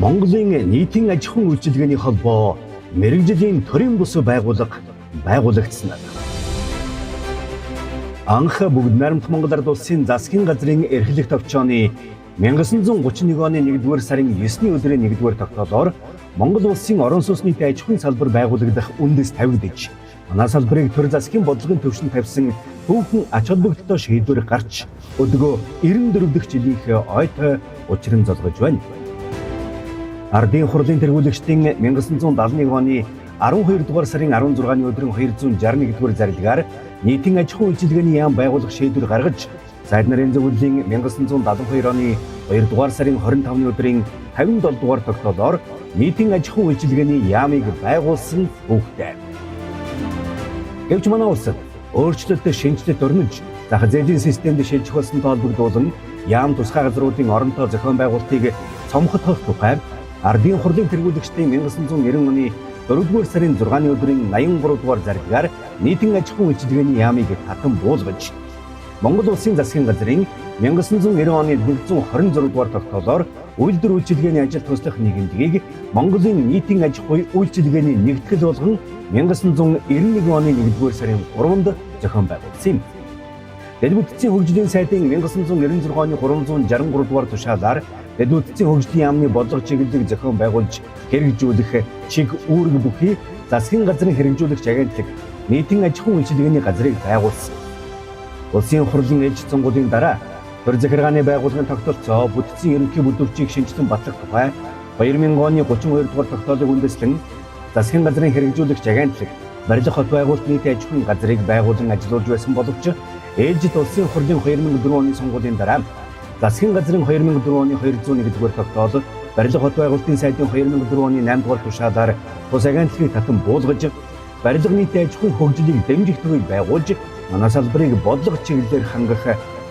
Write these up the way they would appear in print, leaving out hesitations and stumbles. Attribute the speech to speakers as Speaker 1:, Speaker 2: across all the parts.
Speaker 1: Монголын нийтийн аж ахуйн үйлчилгээний холбоо мэргэжлийн төрийн бус байгууллага байгуулагдсан. Анх Бүгд Найрамдах Монгол Ард Улсын засгийн газрын эрхлэх товчооны 1931 оны 1-р сарын 9-ний өдрийн 1-р тогтоолоор Монгол Улсын орон сууцны аж ахуйн салбар байгуулагдах үндэс тавигдаж, манай салбарыг төр засгийн бодлогын түвшинд тавьсан түүхэн ач холбогдолтой шийдвэр гарч, өдгөө 94 дахь жилийнхээ ойтой учран золгож байна. Ардын хурлын тэргүүлэгчдийн 1971 оны 12 дугаар сарын 16-ны өдрийн 261 дугаар зарилгаар нийтийн аж ахуйн үйлчилгээний яам байгуулах шийдвэр гаргаж, сайд нарын зөвлөлийн 1972 оны 2 дугаар сарын 25-ны өдрийн 57 дугаар тогтоолоор нийтийн аж ахуйн үйлчилгээний яамыг байгуулсан түүхтэй. Гэвч манай улсад өөрчлөлт шинэчлэлт өрнөж, зах зээлийн системд шилжих болсонтой холбогдуулан яам тусгай газруудын оронтой зохион байгуулалтыг цомхотгох тухай Ардын хурлын тэргүүлэгчдийн 1990 оны 4-р сарын 6-ны өдрийн 83 дугаар зарилгаар нийтийн аж ахуйн үйлчилгээний яамыг татан буулгаж, Монгол Улсын засгийн газрын 1990 оны 126 дугаар тогтоолоор үйлдвэр үйлчилгээний ажил туслах нийгэмлэгийг Монголын нийтийн аж ахуй үйлчилгээний нэгтгэл болгон 1991 оны 1-р сарын 3-нд зохион байгуулсан юм. Дэлбүтцийн хөгжлийн сайдын 1996 оны 363 дугаар тушаалаар Дэлбүтцийн хөгжлийн яамны бодлого чиглэлийг зохион байгуулж хэрэгжүүлэх чиг үүрэг бүхий засгийн газрын хэрэгжүүлэгч агентлаг нийтийн аж ахуйн үйлчилгээний газрыг байгуулсан. Улсын хурлын ээлжит сонгуулийн дараа төр захиргааны байгууллагын тогтолцоо бүтцийн ерөнхий бүлүүчийг шинэчлэн батлах тухай 2000 оны 32 дугаар тогтоолыг үндэслэн засгийн газрын хэрэгжүүлэгч агентлаг барилга хот байгуулалт нийтийн аж ахуйн газрыг байгуулан ажиллуулж байсан боловч ээлжит улсын хурлын 2004 оны сонгуулийн дараа засгийн газрын 2004 оны 201 дугаар тогтоол барилга хот байгуулалтын сайдын 2004 оны 8 дугаар тушаалаар тус агентлагийг татан буулгаж, барилга нийтийн аж ахуйн хөгжлийг дэмжих төвийг байгуулж, манай салбарыг бодлого чиглэлээр хангах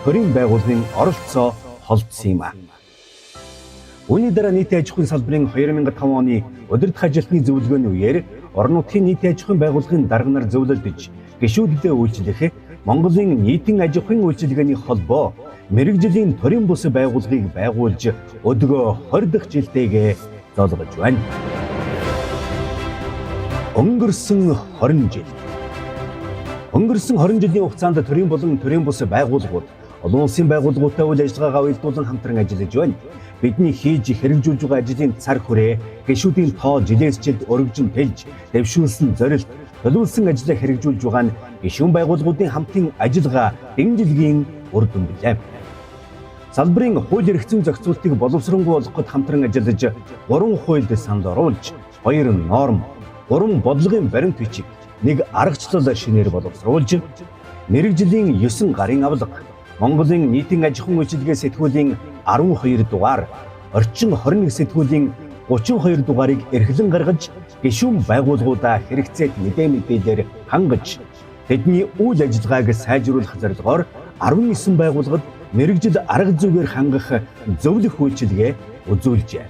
Speaker 1: төрийн байгууллагын оролцоо холдсон юм а. Үүний дараа нийтийн аж ахуйн салбарын 2005 оны удирдах ажилтны зөвлөгөөний үеэр орон нутгийн нийтийн аж ахуйн байгууллагын дарга нар зөвлөлдөж гишүүдэдээ үйлчлэх Монголын нийтийн аж ахуйн үйлчилгээний холбоо мэргэжлийн төрийн бус байгууллагыг байгуулж өдгөө 20 дахь жилтэйгээ золгож байна. Өнгөрсөн 20 жил. Өнгөрсөн 20 жилийн хугацаанд төрийн болон төрийн бус байгууллагууд олон улсын байгууллагуудтай үйл ажиллагаагаа уялдуулан хамтран ажиллаж байна. Бидний хийж хэрэгжүүлж байгаа ажлын цар хүрээ гишүүдийн тоо жилээс жилд өргөжин тэлж, дэвшүүлсэн зорилт, төлөвлөсөн ажлаа хэрэгжүүлж байгаа нь гишүүн байгууллагуудын хамтын ажиллагаа дэмжлэгийн үр дүн билээ. Салбарын хууль эрх зүйн зохицуултыг боловсронгуй болгоход хамтран ажиллаж, 3 хуульд санал оруулж, 2 норм, 3 бодлогын баримт бичиг, 1 аргачлал шинээр боловсруулж, мэргэжлийн 9 гарын авлага, Монголын нийтийн аж ахуйн үйлчилгээ сэтгүүлийн 12 дугаар, орчин 21 сэтгүүлийн 32 дугаарыг эрхлэн гаргаж, гишүүн байгууллагуудаа хэрэгцээт мэдээ мэдээлэлээр хангаж, тэдний үйл ажиллагааг сайжруулах зорилгоор 19 байгууллагад мэргэжил арга зүгээр хангах зөвлөх үйлчилгээ үзүүлжээ.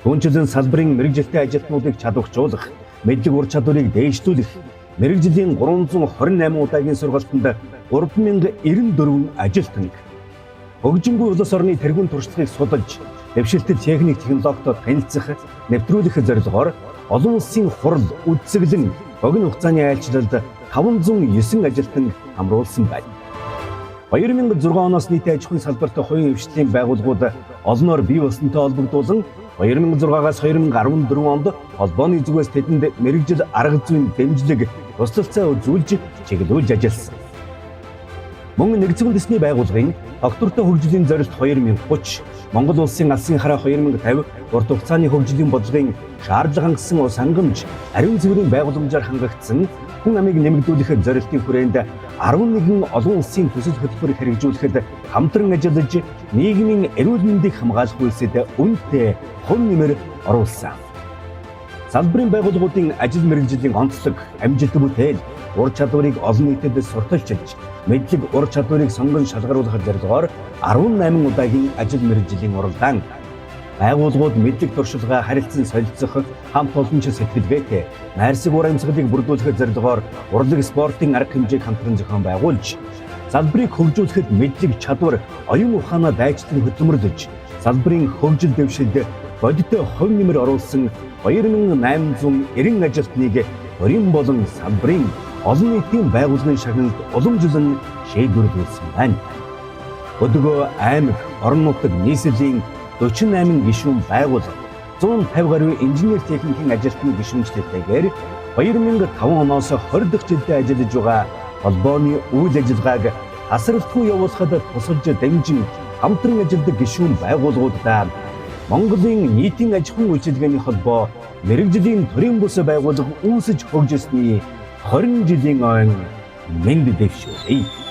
Speaker 1: Түүнчлэн салбарын мэргэжилтэй ажилтнуудыг чадварчуулах, мэдлэг ур чадварыг дээшлүүлэх мэргэжлийн 328 удаагийн сургалтанд 3094 ажилтнаг хөгжингүй улс орны тэргуун туршлагыг судалж, дэвшилтэт техник технологитой танилцах, нэвтрүүлэх зорилгоор олон улсын хурал, үзэсгэлэн, богино хугацааны айлчлалд 509 ажилтнаг хамруулсан байна. 2006 оноос нийтийн аж ахуйн салбарт хувийн хвшлийн байгууллагууд олноор бий болсонтой холбогдуулан 2006-аас 2014 онд холбооны зүгээс тэдэнд мэргэжил арга зүйн дэмжлэг, туслалцаа үзүүлж чиглүүлж ажилласан. Мөн нэгдсэн үндэсний байгууллагын доктортой хөгжлийн зорилт 2030, Монгол улсын алсын хараа 2050 урт хугацааны хөгжлийн бодлогын шаардлага хангасан улс хангамж, ариун цэврийн байгууламжаар хангагдсан хүн амыг нэмэгдүүлэх зорилтын хүрээнд 11 олон улсын төсөл хөтөлбөр хэрэгжүүлэхэд хамтран ажиллаж, нийгмийн эрүүл мэндийг хамгаалах үйлсэд үнэтэй хувь нэмэр оруулсан. Салбарын байгууллагуудын ажил мэргэжлийн онцлог, амжилт бүтээл, ур чадварыг олон нийтэд сурталчилж, мэдлэг ур чадварыг сонгон шалгаруулах зорилгоор 18 удаагийн ажил мэргэжлийн уралдаан, байгууллагууд мэдлэг туршилгаа харилцан солилцох хамт олонч сэтгэлгээтэй найрсаг ур амьсгалыг бүрдүүлэх зорилгоор урлаг спортын арга хэмжээг хамтран зохион байгуулж, салбарыг хөгжүүлэхэд мэдлэг чадвар, оюун ухаанаа дайчлан хөдөлмөрлөж, салбарын хөгжил дэвшилд бодит хувь нэмэр оруулсан 2890 ажилтныг төрийн болон салбарын олон нийтийн байгууллагын шагналд уламжлан шийдвэрлүүлсэн байна. Өдгөө аймаг, орон нутаг нийслэлийн 48 гишүүн байгууллага 150 гаруй инженер техникийн ажилтны гишүүнчлэлтэйгээр 2005 оноос 20 дахь жилдээ ажиллаж байгаа холбооны үйл ажиллагааг тасралтгүй явуулахад тусалж дамжин хамтран ажилладаг гишүүн байгууллагуудаа Монголын нийтийн аж ахуйн үйлчилгээний холбоо мэргэжлийн төрийн бус байгууллага үүсэж хөгжсөний 20 жилийн ойн мэнд дэвшүүлье.